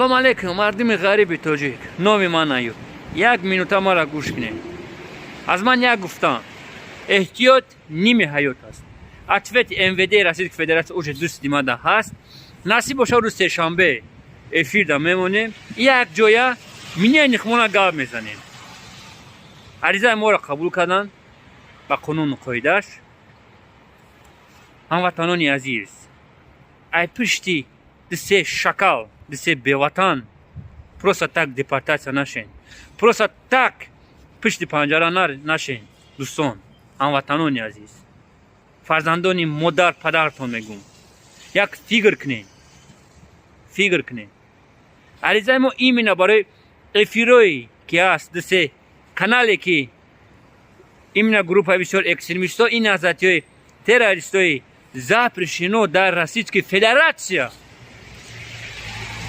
Салом алейкум, мардуми ғариби тоҷик. Номи ман Аюб. Як минута мара гӯш кунед. Аз ман як гуфтам: эҳтиёт ними ҳаёт аст. Ответи МВД Российской Федерация уже дӯсти мада ҳаст. Насиб боша, рӯз сешанбе эфирда мемонем, як ҷоя минияи хмона гап мезанем. Аризаи моро қабул карданд ба қонуну қоидааш. Ҳамватанони азиз, ай пушти дусе шакал, дусе беватан просто так депортация нашен, просто так пушти панҷара нашен. Дӯстон, ҳамватанони азиз, фарзандони модар падартон мегӯм, як фикр кунед, фикр кунед. Аризаи мо именно барои эфирое ки ҳаст, дусе канале ки именно группаи бисёр экстремистҳо, ин наҳзатиҳои террористои запрещено дар Российской Федерация.